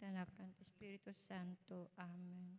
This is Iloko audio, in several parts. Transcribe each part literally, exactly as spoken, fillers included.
Tanak, ken ti Espiritu Santo. Amen.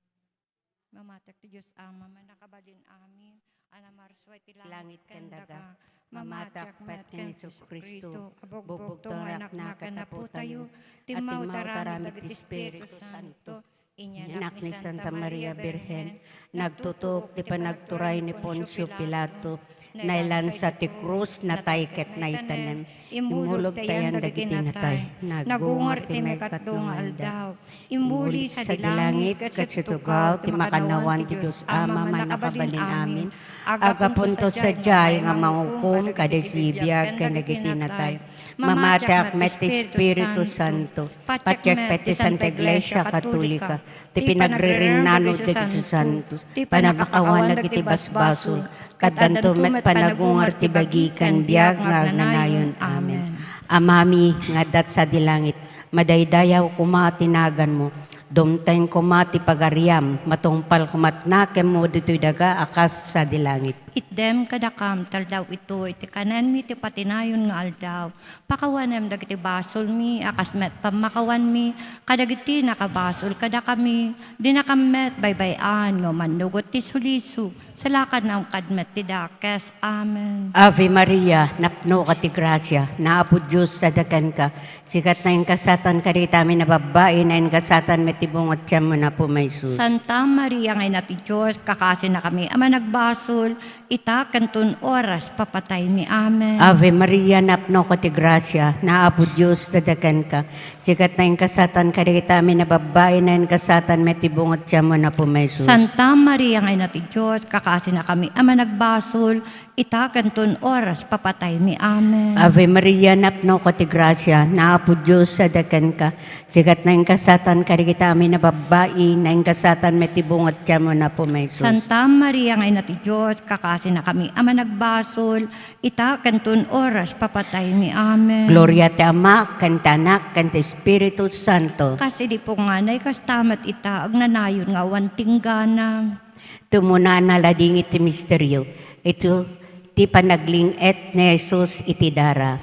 Mamatek ti Dios Ama, Mannakabalin amin, a namarsua iti langit ken daga. Mamatek met ken Jesu-Cristo, a bugbugto nga inakna ken apotayo, timmaw ta aramid dagiti Espiritu Santo. Inyanak ni Santa Maria Birhen, nagtutuok ti panagturay ni Poncio Pilato, nailansa ti krus, natay ket naitanem. Immulog ti ayan dagiti natay. Nagungar ti maikatlo nga aldaw. Immuli sadi langit ket situgaw ti makannawan ti Dios Ama Mannakabalin amin. Agapunto sadiay nga mangukom kadagiti biag ken dagiti natay. Mamatek met ti Espiritu Santo. Patiek met ti Santa Iglesia Katolika, ti pinagririnanan dagiti santo, ti pannakawan dagiti basbasol, ket addanto met panagungar ti bagi ken biag nga agnanayon. Amen. Amami nga adda sadi langit, madaydayaw koma ti naganmo, dumteng koma ti pagariam, matungpal koma ti nakemmo ditoy daga a kas sadi langit. Itdem kadakam ti aldaw itoy ti kanenmi ti patinayon nga aldaw. Pakawanem dagiti basolmi a kas met pammakawanmi kadagiti nakabasol kadakami. Dinakam met baybay-an nga umannugot ti sulisog. Salakannam kad met ti dakes. Amen. Ave Maria, napnoka ti grasia, ni Apo Dios adda kenka. Sika ti nainkasadan kadagiti amin a babbai, nainkasadan met ti bunga ti tianmo ni Apo Jesus. Santa Maria nga Ina ti Dios, kakasinakami a managbasol, ita ken ton oras papataymi. Amen. Ave Maria, napnoka ti grasia, ni Apo Dios adda kenka. Sika ti nainkasadan kadagiti amin a babbai, nainkasadan met ti bunga ti tianmo ni Apo Jesus. Santa Maria nga Ina ti Dios, kakasinakami a managbasol, ita ken ton oras papataymi. Amen. Ave Maria, napnoka ti grasia, ni Apo Dios adda kenka. Sika ti nainkasadan kadagiti amin a babbai, nainkasadan met ti bunga ti tianmo ni Apo Jesus. Santa Maria nga Ina ti Dios, kakasinakami a managbasol, ita ken ton oras papataymi. Amen. Gloria ti Ama, ken ti Anak, ken ti Espiritu Santo. Kas idi punganay, kasta met ita agnanayon nga awan tinggana. Tumunana ladingit ti misterio. Iti ti panagling-et ni Jesus iti dara.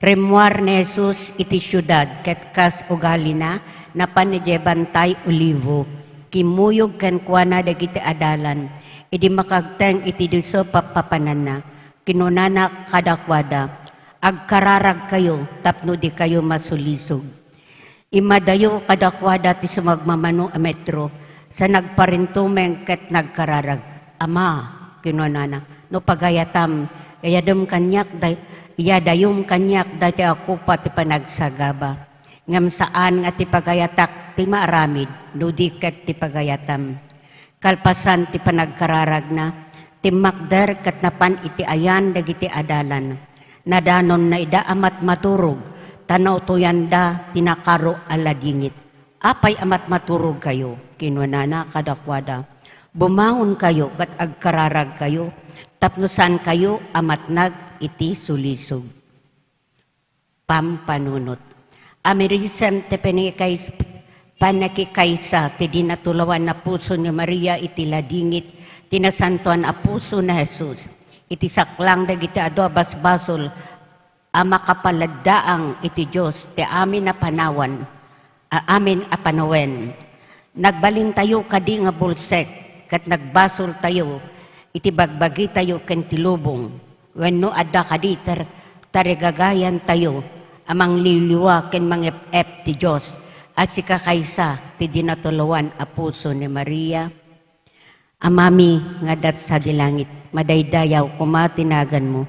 Rimmuar ni Jesus iti siudad, ket kas ugalina, napan idiay Bantay Olivo. Kimmuyog kenkuana dagiti adalan. Idi makagteng iti disso pappapananna, kinunana kadakuada, "Agkararagkayo tapno dikayo masulisog." Immadayo kadakuada ti sumagmamano a metro, sa nagparintumeng ket nagkararag. "Ama," kinunana, "no pagayatam, iyadem kaniak day-, iyadayom kaniak daytoy a kopa ti panagsagaba. Ngem saan nga ti pagayatak ti maaramid, no di ket ti pagayatam." Kalpasan ti panagkararagna, timmakder ket napan iti ayan dagiti adalan. Nadanonna ida a matmaturog, ta nautoyanda ti nakaro a ladingit. "Apay a matmaturogkayo?" kinunana kadakuada. "Bumangonkayo ket agkararagkayo, tapno saankayo a matnag iti sulisog." Pampanunot. Amirisem ti panakis-, pannakikaysa ti dinatulawan a puso ni Maria iti ladingit ti nasantoan a puso ni Jesus. Iti saklang dagiti adu a basbasol a makapaladdaang iti Dios ti amin a panawan, a amin a panawen. Nagbalintayo kadi nga bulsek ket nagbasoltayo iti bagbagitayo ken ti lubong? Wenno adda kadi tar-, tarigagayantayo a mangliwliwa ken mangep-ep ti Dios a sikakaysa ti dinatulawan a puso ni Maria? Amami nga adda sadi langit, madaydayaw koma ti naganmo.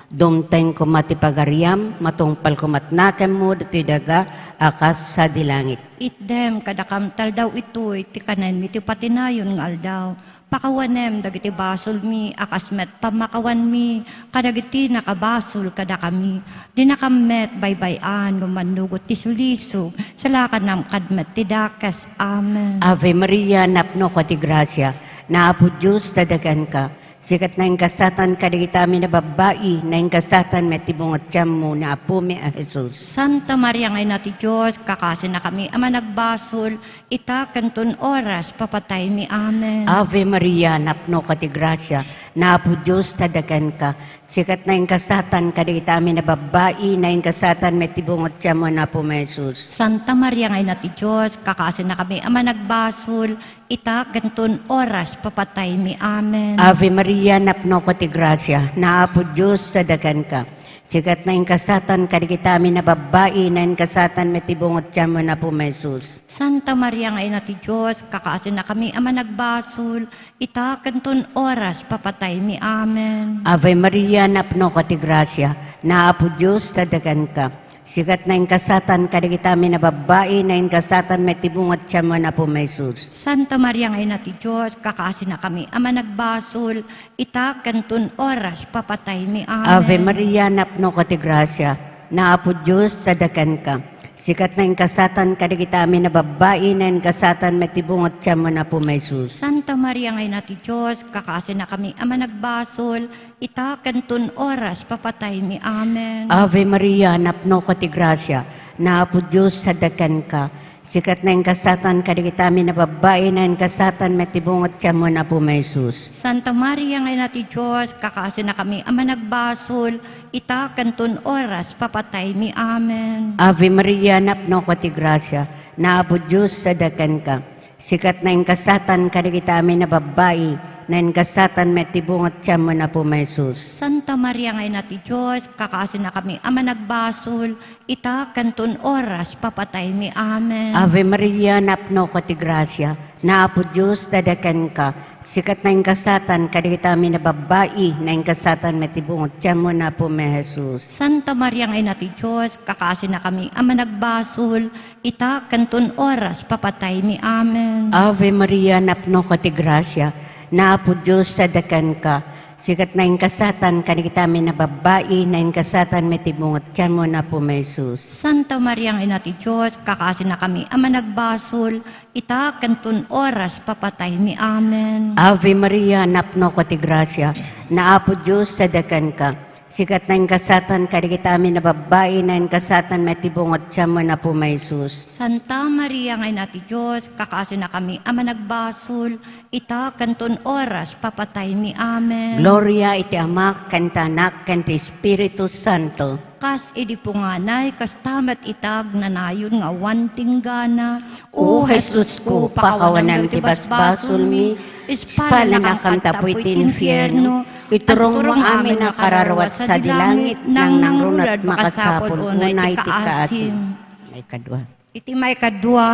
Dumteng koma ti pagariam, matungpal koma ti nakemmo ditoy daga a kas sadi langit. Itdem kadakam ti aldaw itoy ti kanenmi ti patinayon nga aldaw. Pakawanem dagiti basolmi a kas met pammakawanmi kadagiti nakabasol kadakami. Dinakam met baybay-an nga umannugot ti sulisog. Salakannam kad met ti dakes. Amen. Ave Maria, napnoka ti grasia, ni Apo Dios adda kenka. Sika ti nainkasadan kadagiti amin a babbai, nainkasadan met ti bunga ti tianmo ni Apomi a Jesus. Santa Maria nga Ina ti Dios, kakasinakami a managbasol, ita ken ton oras papataymi. Amen. Ave Maria, napnoka ti grasia, Apo Dios, ta dakenka. Sika ti naingasatan kadagiti amin a babbai, naingasatan met ti bunga ti tiammo, Apo Jesus. Santa Maria nga Ina ti Dios, kakasinakami a managbasol, ita ken ton oras papataymi. Amen. Ave Maria, napnoka ti grasia, Apo Dios, ta dakenka. Sika ti naingasatan kadagiti amin a babbai, naingasatan met ti bunga ti tiammo, Apo Jesus. Santa Maria nga Ina ti Dios, kakasinakami a managbasol, ita ken ton oras papataymi. Amen. Ave Maria, napnoka ti grasia, Apo Dios, ta dakenka. Sika ti naingasatan kadagiti amin a babbai, naingasatan met ti bunga ti tiammo, Apo Jesus. Santa Maria nga Ina ti Dios, kakasinakami a managbasol, ita ken ton oras papataymi. Amen. Ave Maria, napnoka ti grasia, Apo Dios, ta dakenka. Sika ti naingasatan kadagiti amin a babbai, naingasatan met ti bunga ti tiammo, Apo Jesus. Santa Maria nga Ina ti Dios, kakasinakami a managbasol, ita ken ton oras papataymi. Amen. Ave Maria, napnoka ti grasia, Apo Dios, ta dakenka. Sika ti naingasatan kadagiti amin a babbai, naingasatan met ti bunga ti tiammo, Apo Jesus. Santa Maria nga Ina ti Dios, kakasinakami a managbasol, ita ken ton oras papataymi. Amen. Ave Maria, napnoka ti grasia, Apo Dios, ta dakenka. Sika ti naingasatan kadagiti amin a babbai, naingasatan met ti bunga ti tiammo, Apo Jesus. Santa Maria nga Ina ti Dios, kakasinakami a managbasol, ita ken ton oras papataymi. Amen. Ave Maria, napnoka ti grasia, Apo Dios, ta dakenka. Sika ti naingasatan kadagiti amin a babbai, naingasatan met ti bunga ti tiammo, Apo Jesus. Santa Maria nga Ina ti Dios, kakasinakami a managbasol, ita ken ton oras papataymi. Amen. Ave Maria, napnoka ti grasia, Apo Dios, ta dakenka. Sika ti naingasatan kadagiti amin a babbai, naingasatan met ti bunga ti tiammo, Apo Jesus. Santa Maria nga Ina ti Dios, kakasinakami a managbasol, ita ken ton oras papataymi. Amen. Ave Maria, napnoka ti grasia, Apo Dios, ta dakenka. Sika ti naingasatan kadagiti amin a babbai, naingasatan met ti bunga ti tiammo, Apo Jesus. Santa Maria nga Ina ti Dios, kakasinakami a managbasol, ita ken ton oras papataymi. Amen. Gloria iti Ama, ken ti Anak, ken ti Espiritu Santo. Kas idi punganay, kasta met ita agnanayon nga awan tinggana. O Jesus ko, pakawanam ti basbasolmi, ispalanakan tapno iti infierno, iturongmo amin a kararua sadi langit, nangnangruna ti makasapul unay ti kaasim. Maikadua. Iti maikadua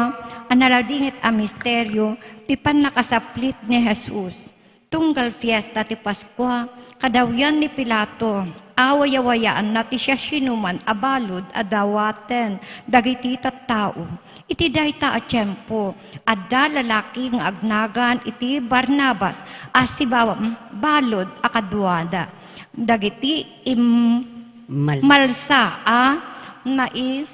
a naladingit a misterio, ti pannakasaplit ni Jesus. Tunggal fiesta ti Paskua, kadawyan ni Pilato, awayawayaanna ti siasinoman a balud a dawaten dagiti tattao. Iti dayta a tiempo, adda lalaki nga agnagan iti Barnabas a sibabam balud a kaduada dagiti im-, Mal- malsa a nai-,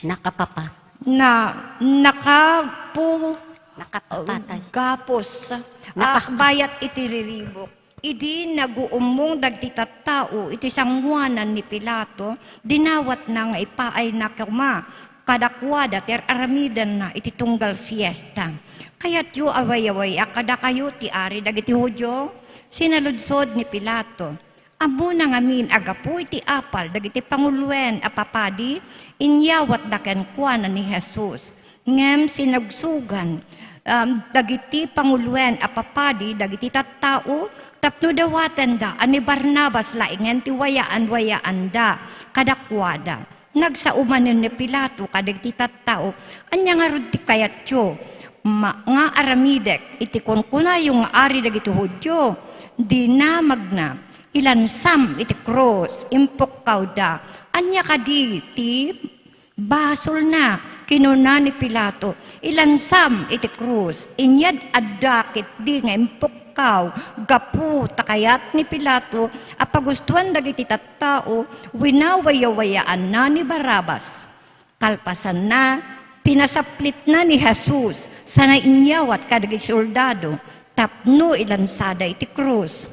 Nakapapat. Na, nakapu-, Nakapapatay. Gapos. Naka- ah, bayat iti riribuk. Idi naguummong dagiti tattao iti sangoanan ni Pilato, dinawatna nga ipaayna koma kadakuada ti ar-aramidenna iti tunggal fiesta. Kayatyo a wayawaya kadakayo ti ari dagiti Judio? Sinaludsod ni Pilato. Ammona ngamin a gapu iti apal dagiti panguloen a papadi, inyawatda kenkuana ni Jesus. Ngem sinugsugan, um, dagiti panguloen a papadi dagiti tattao tapno dawatenda a ni Barnabas laengen ti wayaan-wayaanda kadakuada. Nagsao manen ni Pilato kadagiti tattao, "Ania ngarud ti kayatyo ma-, nga aramidek iti kunkunayo nga ari dagiti Judio?" Dinamagna, "Ilansam iti krus, impukkawda. Ania kadi ti basolna?" Kinuna ni Pilato, "Ilansam iti krus, inyad adda ketdi nga impukkaw." Gapu ta kayat ni Pilato a pagustuan dagiti tattao, winawayawayaanna ni Barrabas. Kalpasanna, pinasaplitna ni Jesus sana inyawat kadagiti soldado tapno ilansada iti krus.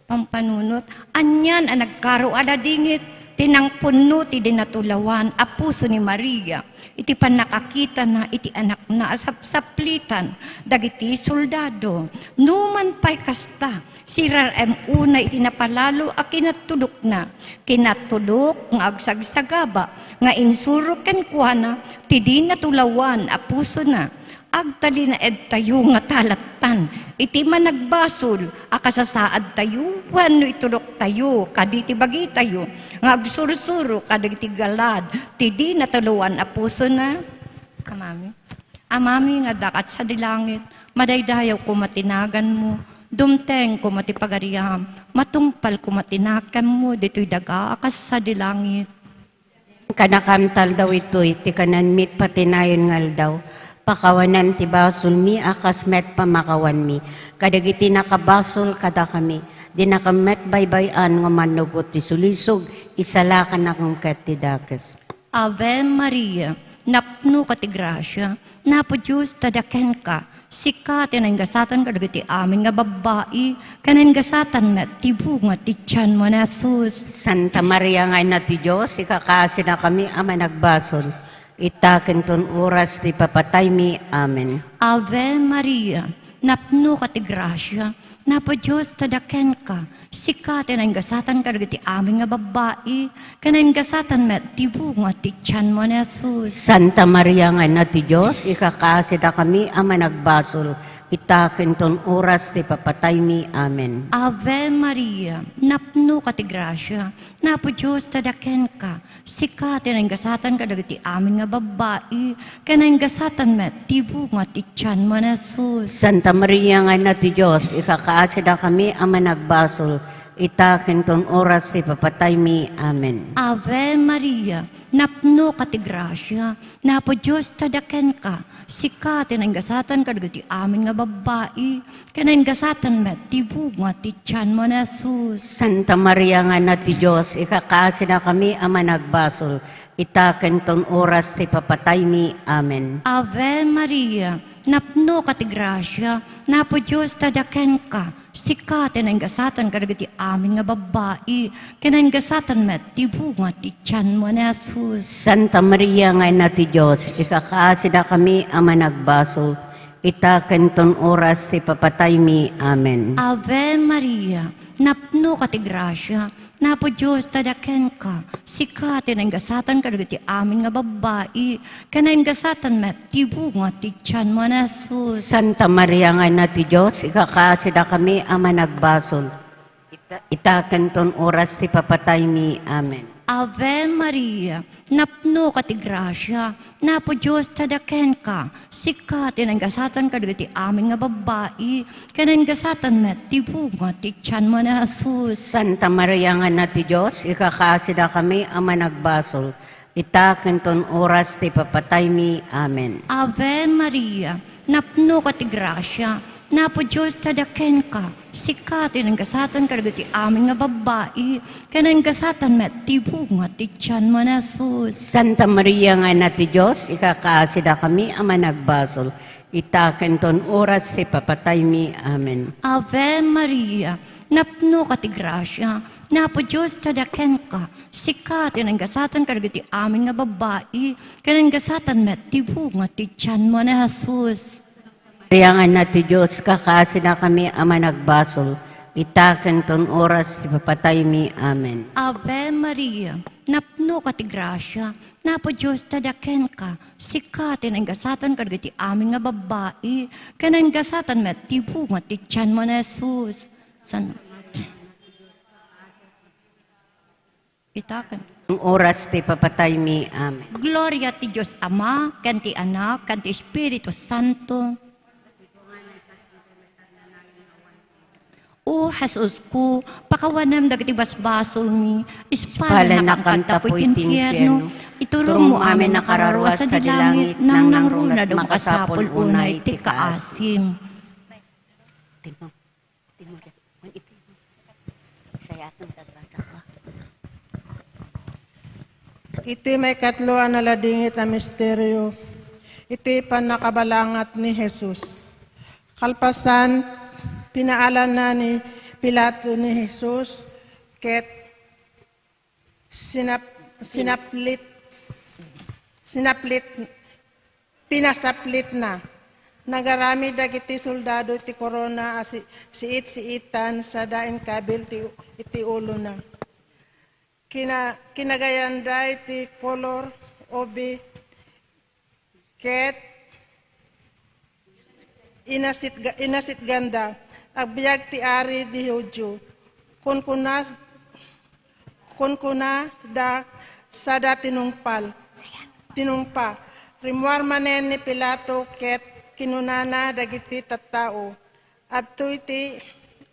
Pampanunot, anian a nagkaro a ladingit Ti nangpunno ti dinatulawan a puso ni Maria iti pannakakitana iti anakna a sapsaplitan dagiti soldado. Numan pay kasta, sirarem unay iti napalalo a kinatudokna, kinatudok nga agsagsagaba nga insuro kenkuana ti dinatulawan a pusona. Agtalinaedtayo nga talatan iti managbasol a kasasaadtayo wenno itudoktayo kadi ti bagitayo nga agsursuro kadagiti galad ti dinatulawan a pusona. Amami, Amami nga adda kat sadi langit, madaydayaw koma ti naganmo, dumteng koma ti pagariam, matungpal koma ti nakemmo ditoy daga a kas sadi langit. Kanakam taldaw itoy ti kananmi iti patinayon nga aldaw. Pakawanem ti basolmi a kas met pamakawanmi kadagiti nakabasol kadakami. Dinakam met baybay-an nga mannugot ti sulisog, isalakannakon ket ti dakes. Ave Maria, napnoka ti grasia, Apo Dios adda kenka. Sika ti naingasatan kadagiti amin nga babbai, ken naingasatan met ti bunga ti tianmo ni Jesus. Santa Maria nga Ina ti Dios, ikakaasidakami a managbasol, ita ken ton oras ti papataymi. Amen. Ave Maria, napnoka ti grasia, Apo Dios adda kenka. Sika ti naingasatan kadagiti amin nga babbai, ken naingasatan met ti bunga ti tianmo ni Jesus. Santa Maria nga Ina ti Dios, ikakaasidakami a managbasol, ita ken ton oras ti papataymi. Amen. Ave Maria, napnoka ti grasia, Apo Dios adda kenka. Sika ti naingasatan kadagiti amin nga babbai, ken naingasatan met ti bunga ti tianmo ni Jesus. Santa Maria nga Ina ti Dios, ikakaasidakami a managbasol, ita ken ton oras ti papataymi. Amen. Ave Maria, napnoka ti grasia, Apo Dios adda kenka. Sika ti naingasatan kadagiti amin nga babbai, ken naingasatan met ti bunga ti tianmo ni Jesus. Santa Maria nga Ina ti Dios, ikakaasidakami a managbasol, ita ken ton oras ti papataymi. Amen. Ave Maria, napnoka ti grasia, Apo Dios adda kenka. Sika ti naingasatan kadagiti amin nga babbai, ken naingasatan met ti bunga ti tianmo ni Jesus. Santa Maria nga Ina ti Dios, ikakaasidakami a managbasol, ita ken ton oras ti papataymi. Amen. Ave Maria, napnoka ti grasia, Apo Dios adda kenka. Sika ti naingasatan kadagiti amin nga babbai, ken naingasatan met ti bunga ti tianmo ni Jesus. Santa Maria nga Ina ti Dios, ikakaasidakami a managbasol, ita, ita ken ton oras ti papataymi. Amen. Ave Maria, napnoka ti grasia, Apo Dios adda kenka. Sika ti naingasatan kadagiti amin nga babbai, ken naingasatan met ti bunga ti tianmo ni Jesus. Santa Maria nga Ina ti Dios, ikakaasidakami a managbasol, ita ken ton oras ti papataymi. Amen. Ave Maria, napnoka ti grasia, Apo Dios adda kenka. Sika ti naingasatan kadagiti amin nga babbai, ken naingasatan met ti bunga ti tianmo ni Jesus. Santa Maria nga Ina ti Dios, ikakaasidakami a managbasol, ita ken ton oras ti papataymi. Amen. Ave Maria, napnoka ti grasia, Apo Dios adda kenka. Sika ti naingasatan kadagiti amin nga babbai, ken naingasatan met ti bunga ti tianmo ni Jesus. Maria nga Ina ti Dios, ikakaasidakami a managbasol, ita ken ton oras ti papataymi. Amen. Ave Maria, napnoka ti grasia, Apo Dios adda kenka. Sika ti naingasatan kadagiti amin nga babbai, ken naingasatan met ti bunga ti tianmo ni Jesus. San- Ita ken oras ti papataymi. Amen. Gloria ti Dios Ama, ken ti Anak, ken ti Espiritu Santo. O Jesus ko, pakawanem dagiti basbasolmi, ispalannakam tapuy ti infierno, iturongmo amin a kararua sadi langit, nangnangruna da makasapul unay ti kaasim. Iti maikatlo a naladingit a misterio, iti pannakabalangat ni Jesus. Kalpasan, pinaalanna ni Pilato ni Jesus, ket Sinap-, sinaplit, sinaplit, pinasaplitna. Nagaramid dagiti soldado ti korona a si-, siit-siitan sada inkabil ti, iti ulona. Kina-, kinagayanda iti kolor obi ket inasitga-, inasitganda. Agbiag ti ari di Judio. Kunkuna, kunkunada sada tinungpal, tinungpa. Rimmuar manen ni Pilato ket kinunana dagiti tattao, "Adtoy ti,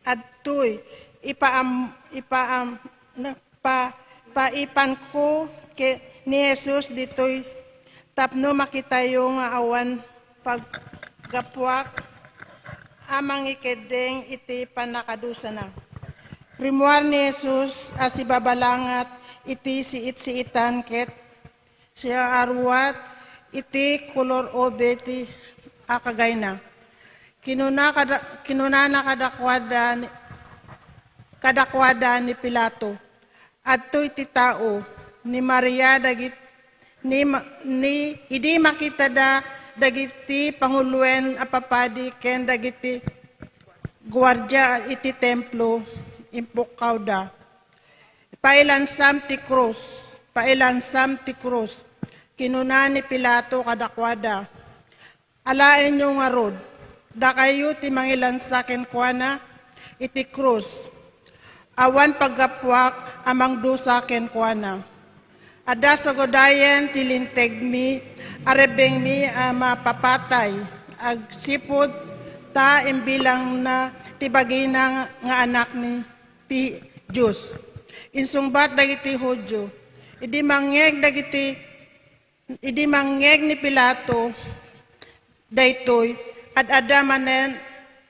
adtoy, ipaam-, ipaam-, na, pa-, paipanko ke-, ni Jesus ditoy tapno makitayo nga awan paggapuak a mangikeddeng iti pannakadusana." Rimmuar ni Jesus a sibabalangat iti siit-siitan ket siya a ruat iti kolor obi ti a kagayna. Kinuna kada-, kinunana kadakuada ni, kadakuada ni Pilato, "Adtoy ti tao." Ni Maria dagit-, ni ma-, ni, idi makitada dagiti panguloen a papadi ken dagiti guardia iti templo, impukkawda. "Pailansam ti krus! Pailansam ti krus!" Kinuna ni Pilato kadakuada, "Alaenyo ngarud, dakayo ti mangilansa kenkuana iti krus. Awan paggapuak a mangdusa kenkuana. Adda sagudayen ti lintegmi, a rebbengmi a mapapatay, agsipud ta imbilangna ti bagina nga anak ni ti Dios." Insungbat dagiti Judio. Idi mangngeg dagiti, idi mangngeg ni Pilato daytoy, ad-adda manen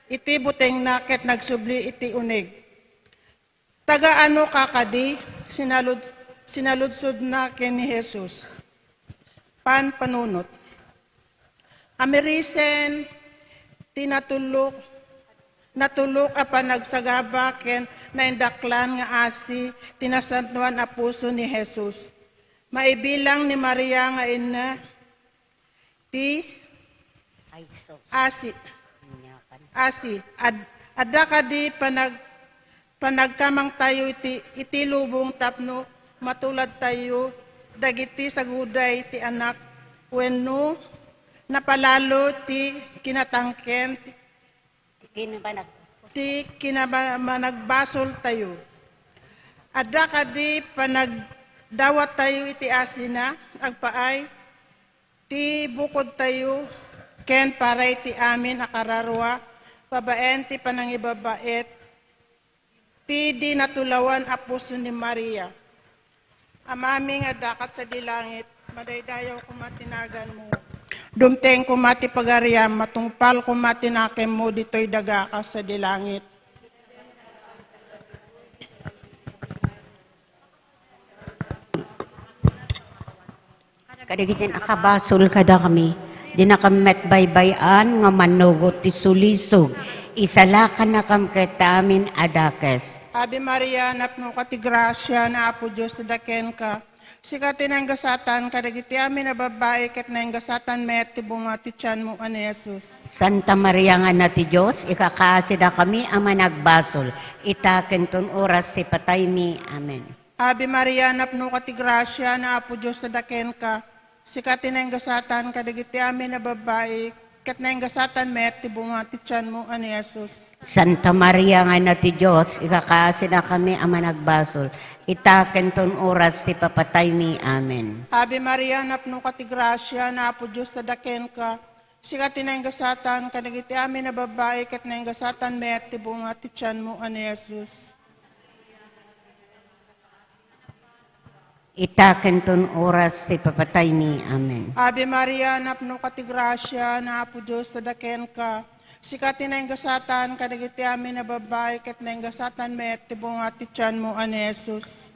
iti butengna ket nagsubli iti uneg. "Taga-ano ka kadi?" sinalud-, sinaludsodna ken ni Jesus. Pan-, panunot. Amirisen ti natulok, natulok a panagsagaba ken naindaklan nga asi ti nasantoan a puso ni Jesus. Maibilang ni Maria nga inna ti Ay, sus. Asi. Inyakan. Asi, ad-, adda kadi panag-, panagkamangtayo iti, iti lubong tapno matuladtayo dagiti saguday ti anak wenno napalalo ti kinatangken ti, Kinabanag. ti kinaba-, managbasoltayo? Adda kadi panagdawattayo iti asina agpaay ti bukodtayo ken para iti amin a kararua babaen ti panangibabaet ti di natulawan a puso ni Maria. Amami nga adda ka sadi langit, madaydayaw koma ti naganmo. Dumteng koma ti pagariam, matungpal koma ti nakemmo ditoy daga kas sadi langit. Kadagiti nakabasol kadakami, dinakami met baybay-an nga mannugot ti sulisog. Isalakannakam ket amin a dakes. Ave Maria, napnoka ti grasia, ni Apo Dios adda kenka. Sika ti naingasatan kadagiti amin a babbai, ket naingasatan met ti bunga ti tianmo a ni Jesus. Santa Maria nga Ina ti Dios, ikakaasidakami a managbasol, ita ken ton oras ti pataymi. Amen. Ave Maria, napnoka ti grasia, ni Apo Dios adda kenka. Sika ti naingasatan kadagiti amin a babbai, ket naingasatan met ti bunga ti tianmo a ni Jesus. Santa Maria nga Ina ti Dios, ikakaasidakami a managbasol, ita ken ton oras ti papataymi. Amen. Ave Maria, napnoka ti grasia, ni Apo Dios adda kenka. Sika ti naingasatan kadagiti amin a babbai, ket naingasatan met ti bunga ti tianmo a ni Jesus. Ita ken ton oras ti papataymi. Amen. Ave Maria, napnoka ti grasia, ni Apo Dios adda kenka. Sika ti naingasatan kadagiti amin a babbai, ket naingasatan met ti bunga ti tianmo a ni Jesus.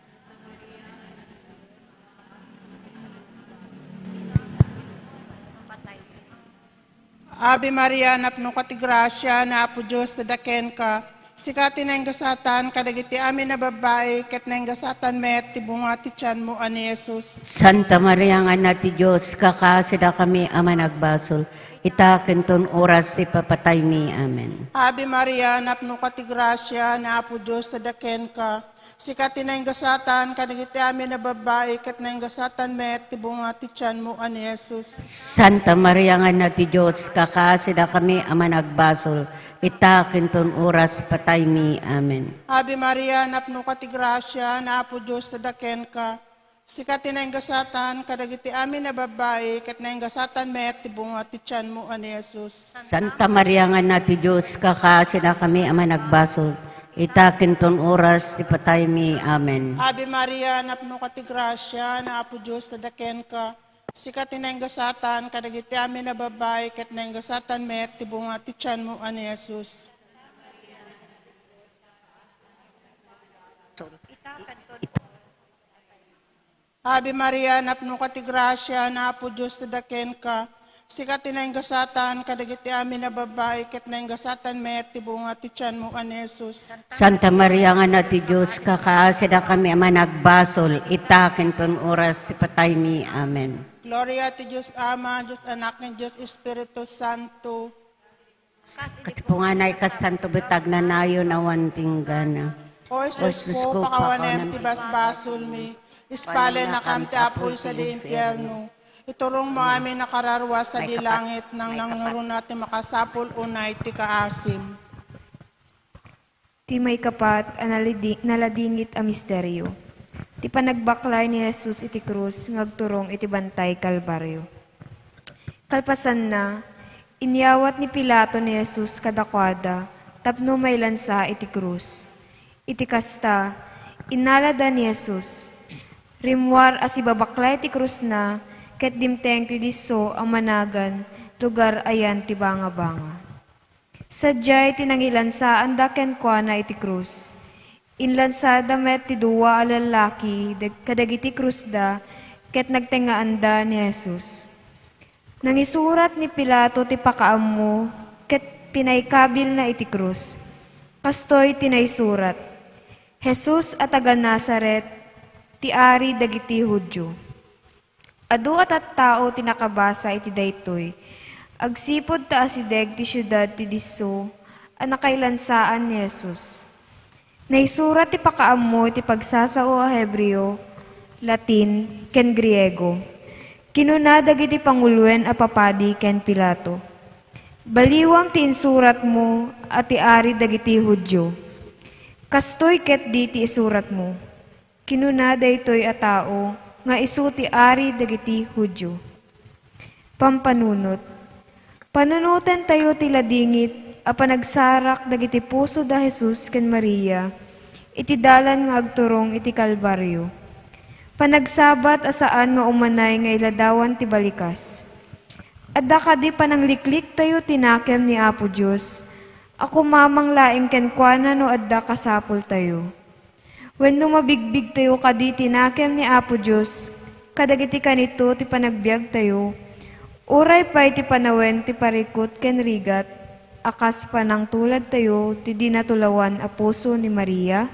Ave Maria, napnoka ti grasia, ni Apo Dios adda kenka. Sika ti nainggasatan kadagiti amin a babbai, ket nainggasatan met ti bunga ti tianmo a ni Jesus. Santa Maria nga Ina ti Dios, kakasidakami a managbasol, ita ken ton oras ti papataymi. Amen. Ave Maria, napnoka ti grasia, ni Apo Dios adda kenka. Sika ti nainggasatan kadagiti amin a babbai, ket nainggasatan met ti bunga ti tianmo a ni Jesus. Santa Maria nga Ina ti Dios, kakasidakami a managbasol, ita ken ton oras pataymi. Amen. Ave Maria, napnoka ti grasia, ni Apo Dios adda kenka. Sika ti nainggasatan kadagiti amin a babbai, ket nainggasatan met ti bunga ti tianmo a ni Jesus. Santa Maria nga Ina ti Dios, kakasidakami a managbasol, ita ken ton oras ti pataymi. Amen. Ave Maria, napnoka ti grasia, ni Apo Dios adda kenka. Sika ti nainggasatan kadagiti amin a babbai, ket nainggasatan met ti bunga ti tianmo a ni Jesus. Ave Maria, napnoka ti grasia, ni Apo Dios adda kenka. Sika ti nainggasatan kadagiti amin a babbai, ket nainggasatan met ti bunga ti tianmo a ni Jesus. Santa Maria nga Ina ti Dios, kakasidakami a managbasol, ita ken ton oras ti pataymi. Amen. Gloria ti Dios Ama, Dios Anak, ken Dios Espiritu Santo. Ket punganay kas santo bitag nanayon awan tinggana. O Jesus ko, pakawanem ti basbasolmi, ispalennakam ti apuy sadi impierno. Iturongmo amin a kararua sadi langit, nangnangruna ti makasapul unay ti kaasim. Ti maikapat a nalidi-, naladingit a misterio, ti panagbaklay ni Jesus iti krus nga agturong iti Bantay Kalbario. Kalpasanna, inyawat ni Pilato ni Jesus kadakuada tapno mailansa iti krus. Iti kasta, innalada ni Jesus. Rimmuar a sibabaklay ti krusna ket dimteng ti disso a managan lugar ayan ti bangabanga. Sadiay ti nangilansaanda kenkuana iti krus. Inlansada met ti dua a lallaki dag-, kadagiti krusda ket nagtengngaanda ni Jesus. Nangisurat ni Pilato ti pakaammo ket pinaikabilna iti krus. Kastoy ti naisurat, "Jesus a taga Nazaret, ti Ari dagiti Judio." Adu a tattao ti nakabasa iti daytoy, agsipud ta asideg ti siudad ti disso a nakailansaan ni Jesus. Naisurat ti pakaammo iti pagsasao a Hebreo, Latin, ken Griego. Kinuna dagiti panguloen a papadi ken Pilato, "Baliwam ti insuratmo a ti Ari dagiti Judio. Kastoy ketdi ti isuratmo." Kinuna daytoy a tao nga isu ti Ari dagiti Judio. Pampanunot. Panunotentayo ti ladingit a panagsarak dagiti puso da Jesus ken Maria iti dalan nga agturong iti Kalbario. Panagsabat a saan nga umanay nga iladawan ti balikas. Adda kadi pananglikliktayo ti nakem ni Apo Dios a kumamang laeng kenkuana no adda kasapultayo? Wenno mabigbigtayo kadi ti nakem ni Apo Dios kadagiti kanito ti panagbiagtayo, uray pay ti panawen ti parikut ken rigat a kas panangtuladtayo ti di natulawan a puso ni Maria?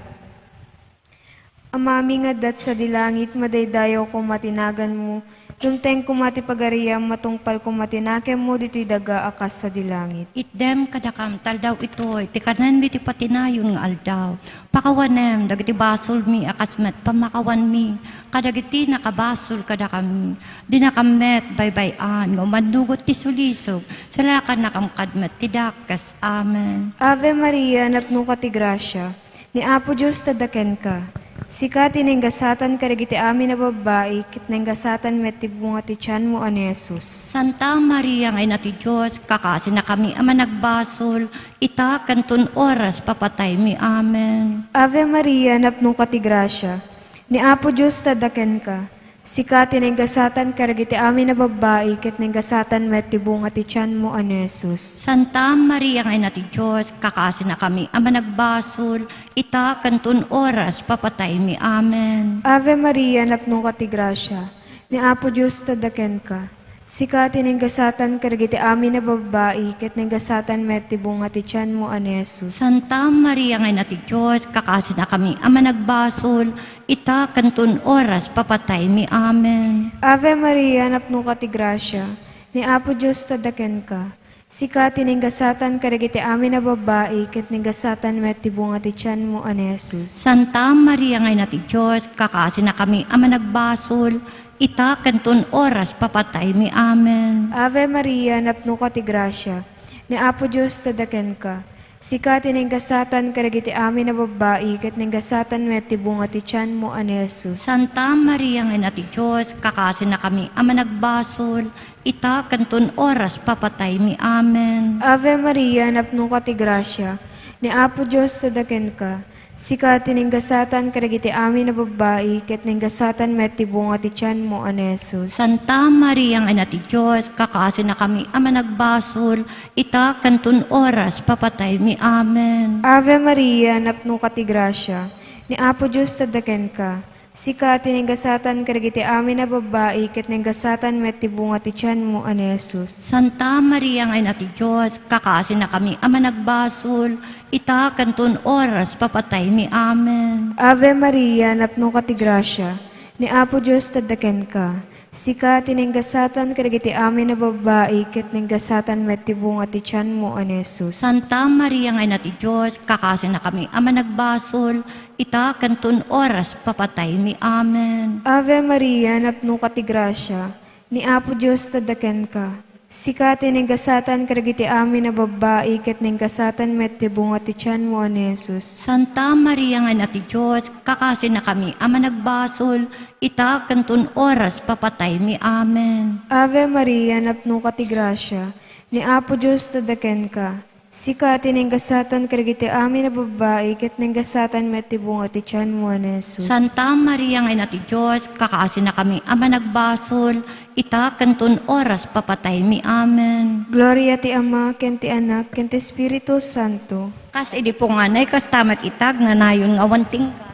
Amami nga adda sadi langit, madaydayaw koma ti naganmo, dumteng koma ti pagariam, matungpal koma ti nakemmo ditoy daga a kas sadi langit. Itdem kadakam ti aldaw itoy ti kanenmi ti patinayon nga aldaw. Pakawanem dagiti basolmi a kas met pammakawanmi kadagiti nakabasol kadakami. Dinakam met baybay-an nga umannugot ti sulisog, salakannakam kad met ti dakes. Amen. Ave Maria, napnoka ti grasia, ni Apo Dios adda kenka. Sika ti nainggasatan kadagiti amin a babbai, ket nainggasatan met ti bunga ti tianmo a ni Jesus. Santa Maria nga Ina ti Dios, kakasinakami a managbasol, ita ken ton oras papataymi. Amen. Ave Maria, napnoka ti grasia, ni Apo Dios adda kenka. Sika ti nainggasatan kadagiti amin a babbai, ket nainggasatan met ti bunga ti tianmo a ni Jesus. Santa Maria nga Ina ti Dios, kakasinakami a managbasol, ita ken ton oras papataymi. Amen. Ave Maria, napnoka ti grasia, ni Apo Dios adda kenka. Sika ti nanggasatan kadagiti amin a babbai, ket nanggasatan met ti bunga ti tianmo a ni Jesus. Santa Maria nga Ina ti Dios, kakasinakami a managbasol, ita ken ton oras papataymi. Amen. Ave Maria, napnoka ti grasia, ni Apo Dios adda kenka. Sika ti nanggasatan kadagiti amin a babbai, ket nanggasatan met ti bunga ti tianmo a ni Jesus. Santa Maria nga Ina ti Dios, kakasinakami a managbasol, ita ken ton oras papataymi. Amen. Ave Maria, napnoka ti grasia, ni Apo Dios adda kenka. Sika ti nanggasatan kadagiti amin a babbai, ket nanggasatan met ti bunga ti tianmo a ni Jesus. Santa Maria nga Ina ti Dios, kakasinakami a managbasol, ita ken ton oras papataymi. Amen. Ave Maria, napnoka ti grasia, ni Apo Dios adda kenka. Sika ti nanggasatan kadagiti amin a babbai, ket nanggasatan met ti bunga ti tianmo a ni Jesus. Santa Maria nga Ina ti Dios, kakasinakami a managbasol, ita ken ton oras papataymi. Amen. Ave Maria, napnoka ti grasia, ni Apo Dios adda kenka. Sika ti nanggasatan kadagiti amin a babbai, ket nanggasatan met ti bunga ti tianmo a ni Jesus. Santa Maria nga Ina ti Dios, kakasinakami a managbasol, ita ken ton oras papataymi. Amen. Ave Maria, napnoka ti grasia, ni Apo Dios adda kenka. Sika ti nanggasatan kadagiti amin a babbai, ket nanggasatan met ti bunga ti tianmo a ni Jesus. Santa Maria nga Ina ti Dios, kakasinakami a managbasol, ita ken ton oras papataymi. Amen. Ave Maria, napnoka ti grasia, ni Apo Dios adda kenka. Sika ti nanggasatan kadagiti amin a babbai, ket nanggasatan met ti bunga ti tianmo a ni Jesus. Santa Maria nga Ina ti Dios, kakasinakami a managbasol, ita ken ton oras papataymi. Amen. Ave Maria, napnoka ti grasia, ni Apo Dios adda kenka. Sika ti nanggasatan kadagiti amin a babbai, ket nanggasatan met ti bunga ti tianmo a ni Jesus. Santa Maria nga Ina ti Dios, kakasinakami a managbasol, ita ken ton oras papataymi. Amen. Gloria ti Ama, ken ti Anak, ken ti Espiritu Santo. Kas idi punganay, kasta met ita, agnanayon nga awan tingga.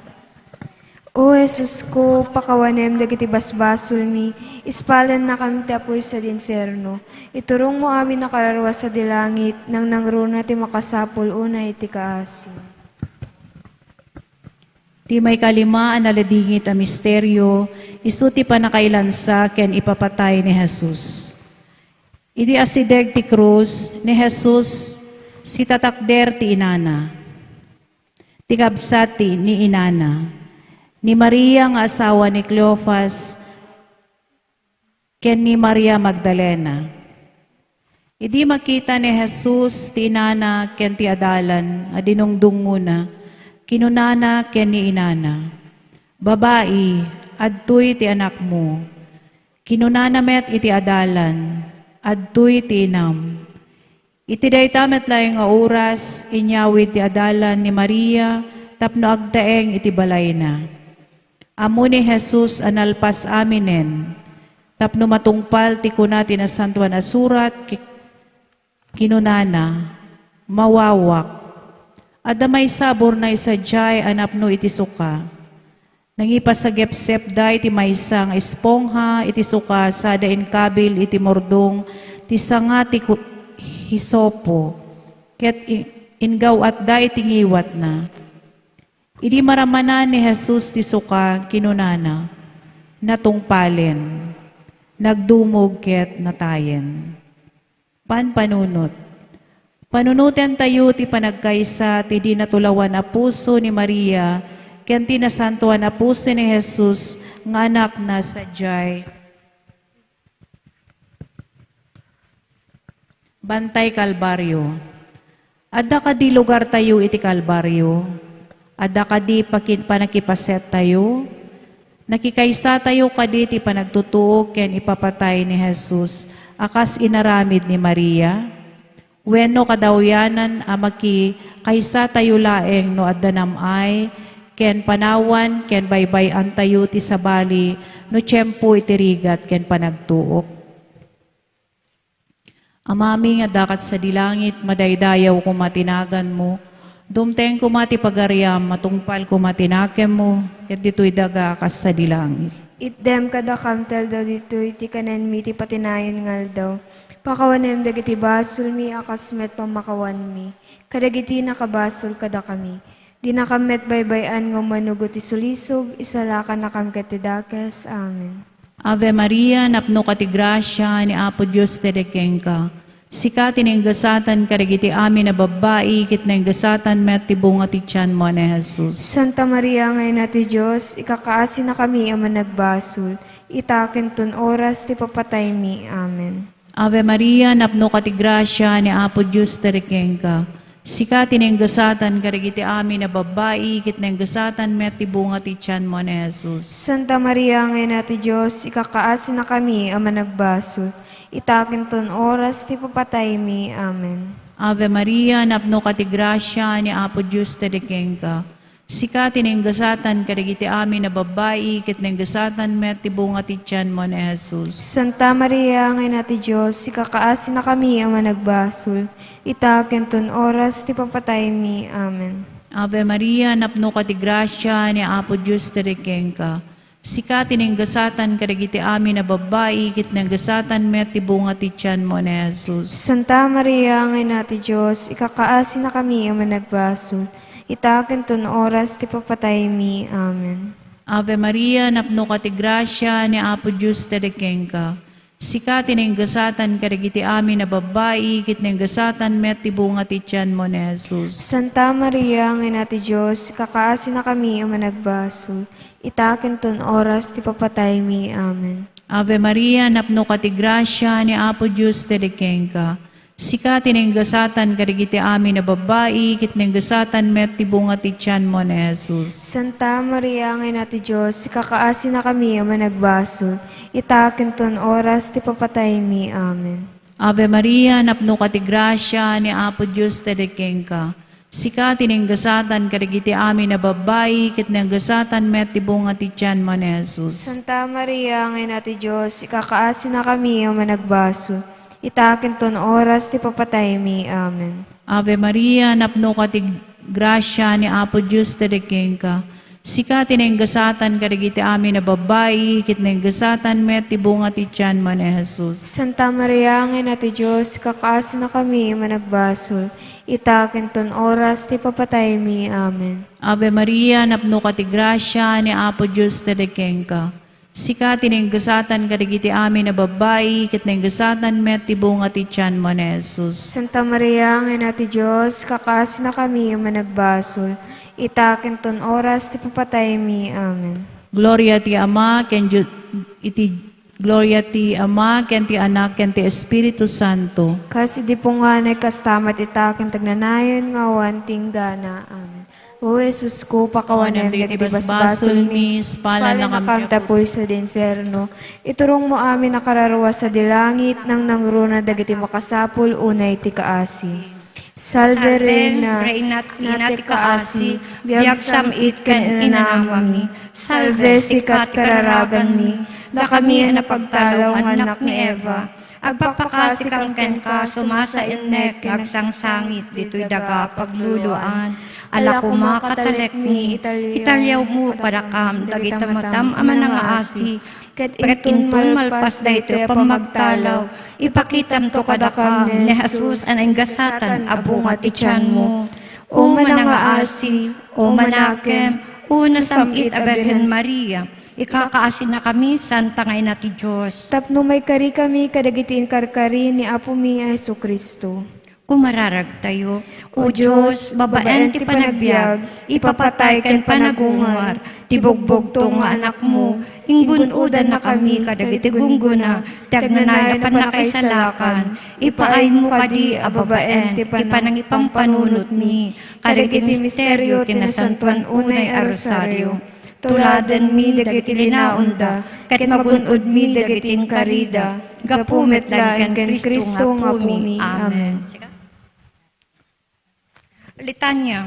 O Jesusko, pakawanem dagiti basbasolmi, ispalennakam ti apuy sadi infierno. Iturongmo amin a kararua sadi langit, nangnangruna ti makasapul unay ti kaasi. Ti maikalima a naladingit a misterio, isu ti pannakailansa ken ipapatay ni Jesus. Idi asideg ti krus ni Jesus, sitatakder ti inana. Ti kabsat ti ni inana, ni Maria nga asawa ni Cleofas, ken ni Maria Magdalena. Idi makita ni Jesus ti inana ken ti adalan a dinungdungngona, kinunana ken ni inana, "Babai, adtoy ti anakmo." Kinunana met iti adalan, "Adtoy ti inam." Iti dayta met laeng nga oras, inyawid ti adalan ni Maria tapno agtaeng iti balayna. Ammo ni Jesus a nalpas aminen, tapno matungpal ti kuna ti Nasantoan a Surat, ki-, kinunana, "Mawawak." Adda maysa a burnay sadiay a napno iti suka. Nangipasagepsepda iti maysa nga espongha iti suka sada inkabil iti murdong ti sanga ti ku-, hisopo, ket i-, inggaw-atda iti ngiwatna. Idi maramanan ni Jesus ti suka, kinunana, "Natungpalen." Nagdumog ket natayen. Panpanunot. Panunotentayo ti panagkaysa ti di natulawan a puso ni Maria ken ti nasantoan a puso ni Jesus nga anakna sadiay. Bantay Kalbario. Adda kadi lugartayo iti Kalbario? Adda kadi pakin-, panakipasettayo? Nakikaysatayo kadi ti panagtutuok ken ipapatay ni Jesus a kas inaramid ni Maria? Wenno kadawyanan a makikaysatayo laeng no adda nam-ay ken panawan ken baybay-antayo ti sabali no tiempo iti rigat ken panagtuok? Amami nga adda kad sadi langit, madaydayaw koma ti naganmo. Dumteng koma ti pagariam, matungpal koma ti nakemmo, ket ditoy daga a kas sadi langit. Itdem kadakam ti aldaw ditoy ti kanenmi ti patinayon nga aldaw. Pakawanem dagiti basolmi a kas met pammakawanmi kadagiti nakabasol kadakami. Dinakam met baybay-an nga ummanugo ti sulisog, isalakannakam ket ti dakes. Amen. Ave Maria, napnoka ti grasia, ni Apo Dios ti kenka. Sika ti naingasatan kadagiti amin a babbai, ket naingasatan met ti bunga ti tianmo a ni Jesus. Santa Maria nga Ina ti Dios, ikakaasinakami a managbasol, ita ken ton oras ti papataymi. Amen. Ave Maria, napnoka ti grasia, ni Apo Dios ti kenka. Sika ti naingasatan kadagiti amin a babbai, ket naingasatan met ti bunga ti tianmo a ni Jesus. Santa Maria nga Ina ti Dios, ikakaasinakami a managbasol, ita ken ton oras ti papataymi. Amen. Ave Maria, napnoka ti grasia, ni Apo Dios ti kenka. Sika ti naingasatan kadagiti amin a babbai, ket naingasatan met ti bunga ti tianmo a ni Jesus. Santa Maria nga Ina ti Dios, ikakaasinakami a managbasol, ita ken ton oras ti papataymi. Amen. Ave Maria, napnoka ti grasia, ni Apo Dios ti kenka. Sika ti naingasatan kadagiti amin a babbai, ket naingasatan met ti bunga ti tianmo a ni Jesus. Santa Maria nga Ina ti Dios, ikakaasinakami a managbasol, ita ken ton oras ti papataymi. Amen. Ave Maria, napnoka ti grasia, ni Apo Dios ti kenka. Sika ti naingasatan kadagiti amin a babbai, ket naingasatan met ti bunga ti tianmo a ni Jesus. Santa Maria nga Ina ti Dios, ikakaasinakami a managbasol, ita ken ton oras ti papataymi. Amen. Ave Maria, napnoka ti grasia, ni Apo Dios ti kenka. Sika ti naingasatan kadagiti amin a babbai, ket naingasatan met ti bunga ti tianmo a ni Jesus. Santa Maria nga Ina ti Dios, ikakaasinakami a managbasol, ita ken ton oras ti papataymi. Amen. Ave Maria, napnoka ti grasia, ni Apo Dios ti kenka. Sika ti naingasatan kadagiti amin a babbai, ket naingasatan met ti bunga ti tianmo a ni Jesus. Santa Maria nga Ina ti Dios, ikakaasinakami a managbasol, ita ken ton oras ti papataymi. Amen. Ave Maria, napnoka ti grasia, ni Apo Dios ti kenka. Sika ti naingasatan kadagiti amin a babbai, ket naingasatan met ti bunga ti tianmo a ni Jesus. Santa Maria nga Ina ti Dios, ikakaasinakami a managbasol, ita ken ton oras ti papataymi. Amen. Ave Maria, napnoka ti grasia, ni Apo Dios ti kenka. Sika ti naingasatan kadagiti amin a babbai, ket naingasatan met ti bunga ti tianmo a ni Jesus. Santa Maria nga Ina ti Dios, ikakaasinakami a managbasol, ita ken ton oras ti papataymi. Amen. Gloria ti Ama, ken Dios, iti, gloria ti Ama, ken ti Anak, ken ti Espiritu Santo. Kas idi punganay, kasta met ita ken ti agnanayon nga awan ti inggana. Amen. O Jesus ko, pakawanem dagiti basbasolmi, ispalannakam ti apuy sadi infierno. Iturongmo amin a kararua sadi langit, nangnangruna dagiti makasapul unay ti kaasi. Salve, Reina, Reina, Ina ti kaasi, biag sam-it ken inanamami. Salve, sika ti kararaganmi, dakami a napagtalaw nga annak ni Eva. Agpakpakasikam kenka, sumasaennek nga agsangsangit ditoy daga a pagluluan. Ala koma, katalekmi, italiawmo kadakam dagiti matam a manangaasi. Ket inton malpas daytoy a pammagtalaw, ipakitamto kadakam ni Jesus a naingasatan a bunga ti tianmo. O manangaasi, o manakem, o nasam-it a Birhen Maria, ikakaasinakami, Santa nga Ina ti Dios. Tapno maikarikami kadagiti inkarkari ni Apomi a Jesu-Cristo. Kumararagtayo. O Dios, babaen ti panagbiag, ipapatay ken panagungar ti bugbugtong nga Anakmo, inggun-odannakami kadagiti gunggona ti agnanayon a pannakaisalakan, ipaaymo kadi a babaen ti panangipampanunotmi kadagiti misterio ti Nasantoan unay a Rosario. Tuladenmi dagiti linaonda, ket magun-odmi dagiti inkarida, gapu met laeng ken Cristo nga Apomi. Amen. Litania.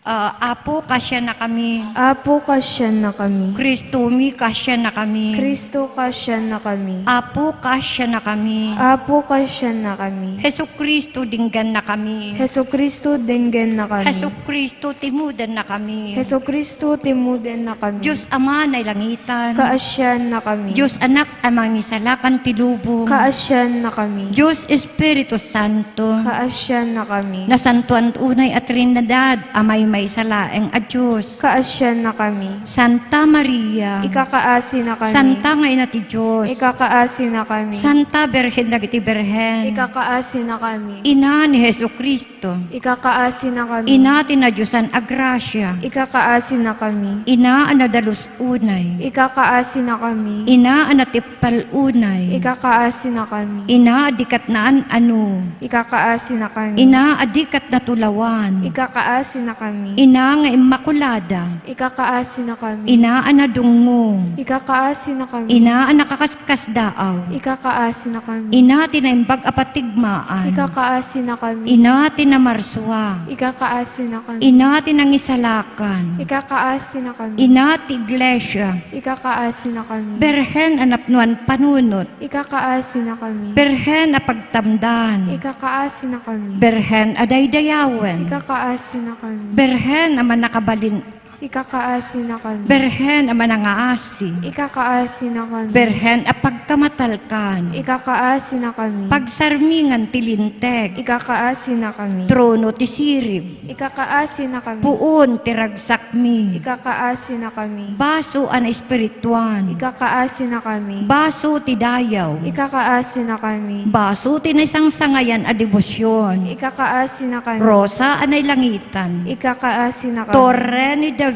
Ah, Apo, kasiannakami. Apo, kasiannakami. Kristomi, kasiannakami. Kristo, kasiannakami. Apo, kasiannakami. Apo, kasiannakami. Jesu-Cristo, denggennakami. Jesu-Cristo, denggennakami. Jesu-Cristo, temudennakami. Jesu-Cristo, temudennakami. Dios Ama, nailangitan. Kaasiannakami. Dios Anak a mangisalakan ti lubong. Kaasiannakami. Dios Espiritu Santo. Kaasiannakami. Nasantoan unay a Trinidad a maymaysa laeng a Dios. Kaasiannakami. Santa Maria. Ikakaasinakami. Santa nga Ina ti Dios. Ikakaasinakami. Santa Birhen dagiti Birhen. Ikakaasinakami. Ina ni Jesu-Cristo. Ikakaasinakami. Ina ti nadiosan a grasia. Ikakaasinakami. Ina a nadalus unay. Ikakaasinakami. Ina a natippal unay. Ikakaasinakami. Ina a di ket naan-ano. Ikakaasinakami. Ina a di ket natulawan. Ikakaasinakami. Ina nga Immakulada. Ikakaasinakami. Ina a nadungngo. Ikakaasinakami. Ina a nakakaskasdaaw. Ikakaasinakami. Ina ti naimbag a patigmaan. Ikakaasinakami. Ina ti namarsua. Ikakaasinakami. Ina ti nangisalakan. Ikakaasinakami. Ina ti iglesia. Ikakaasinakami. Birhen a napnoan panunot. Ikakaasinakami. Birhen a pagtamdan. Ikakaasinakami. Birhen a daydayawen. Ikakaasinakami. Birhen a mannakabalin. Ikakaasinakami. Birhen a manangaasi. Ikakaasinakami. Birhen a pagkamatalkan. Ikakaasinakami. Pagsarmingan ti linteg. Ikakaasinakami. Trono ti sirib. Ikakaasinakami. Puon ti ragsakmi. Ikakaasinakami. Baso a naespirituan. Ikakaasinakami. Baso ti dayaw. Ikakaasinakami. Baso ti naisangsangayan a debosion. Ikakaasinakami. Rosa a nailangitan. Ikakaasinakami. Torre ni David.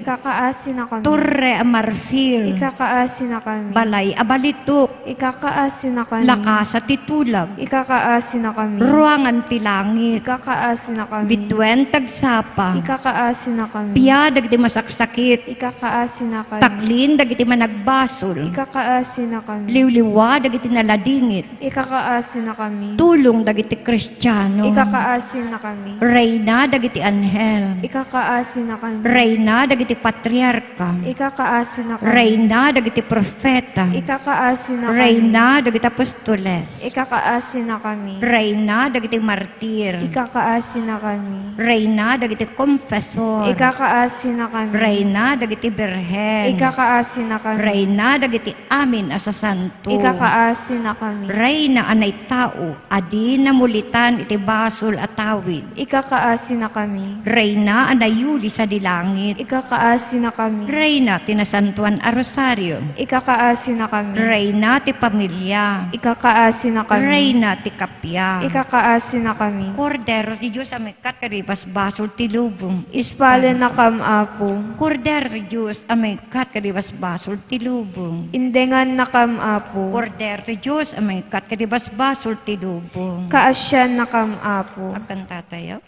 Ikakaasinakami. Torre a marfil. Ikakaasinakami. Balay a balitok. Ikakaasinakami. Lakasa ti tulag. Ikakaasinakami. Ruangan ti langit. Ikakaasinakami. Bituen ti agsapa. Ikakaasinakami. Pia dagiti masaksakit. Ikakaasinakami. Taklin dagiti managbasol. Ikakaasinakami. Liwliwa dagiti naladingit. Ikakaasinakami. Tulong dagiti Kristiano. Ikakaasinakami. Reyna dagiti anghel. Ikakaasinakami. Reyna dagiti patriarka. Ikakaasinakami. Reyna dagiti profeta. Ikakaasinakami. Reyna dagiti apostoles. Ikakaasinakami. Reyna dagiti martir. Ikakaasinakami. Reyna dagiti konfesor. Ikakaasinakami. Reyna dagiti birhen. Ikakaasinakami. Reyna dagiti amin a sasanto. Ikakaasinakami. Reyna a naitao a di namulitan iti basol a tawid. Ikakaasinakami. Reyna a nayuli sadi langit. Ikakaasinakami. Reyna ti nasantoan a rosario. Ikakaasinakami. Reyna ti pamilia. Ikakaasinakami. Reyna ti kappia. Ikakaasinakami. Kordero ti Dios a maikkat kadagiti basbasol ti lubong. Ispalennakam, Apo. Kordero ti Dios a maikkat kadagiti basbasol ti lubong. Indengannakam, Apo. Kordero ti Dios a maikkat kadagiti basbasol ti lubong. Kaasiannakam, Apo. Agkantatayo.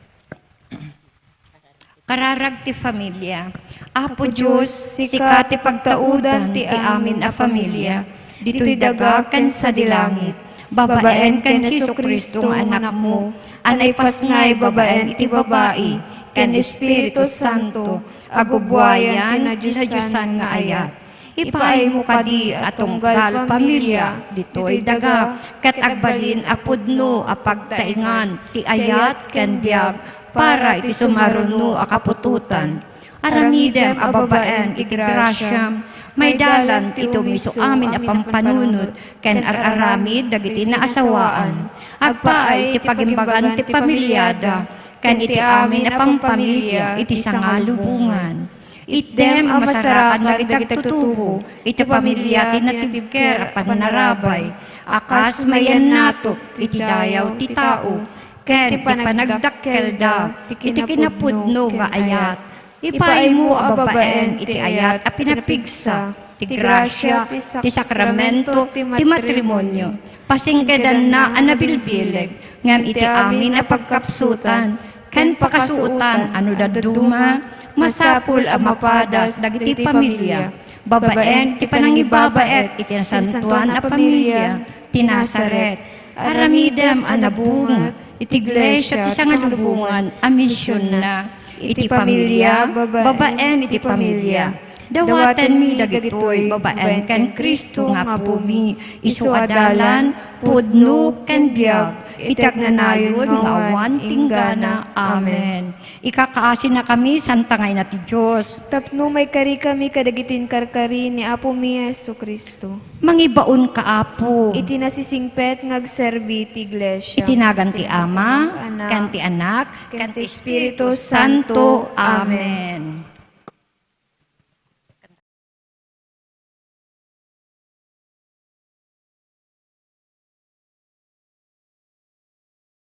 Kararag ti familia. Apo Dios, sika ti pagtaudan ti amin a familia, ditoy daga ken sadi langit, babaen ken Jesu-Cristo nga Anakmo, a naipasngay babaen iti babai ken Espiritu Santo, a gubbuayan ti nadiosan nga ayat. Ipaaymo kadi a tunggal pamilia ditoy daga ket agbalin a pudno a pagtaengan ti ayat ken biag para iti sumaruno a kaputotan. Aramidem a babaen iti grasiam, maidalan ti tumiso amin a pampanunot ken ar-aramid dagiti naasawaan. Agpaay ti pagimbagan ti pamiliada ken iti amin a pampamilia iti sangalubongan. Itdem a masarakan dagiti agtutubo iti pamilia ti natibker a pannarabay a kas mayannato iti dayaw ti tao ken ti panagdakkelda iti kinapudno nga ayat. Ipaaymo a babaen iti ayat a pinapigsa ti grasia ti sakramento ti matrimonio. Pasingkedanna a nabilbileg ngem iti amin a pagkapsutan ken pakasuotan a no dadduma, masapul a mapadas dagiti pamilia babaen ti panangibabaet iti nasantoan a pamilia ti Nazaret. Aramidem a nabunga iti iglesia ti sangalubongan a misionna. iti pamilia, babaen iti pamilia. Dawatenmi dagitoy babaen ken Cristo nga Apomi, isu a dalan, pudno, ken biag, iti agnanayon nga awan tinggana. Amen. Ikakaasinakami, Santa nga Ina ti Dios. Tapno maikarikami kadagiti inkarkari ni Apomi a Jesu-Cristo. Mangibaonka, Apo. Iti nasisingpet nga agserbi ti Iglesia. Iti nagan ti Ama, ken ti Anak, ken ti Espiritu Santo. Amen.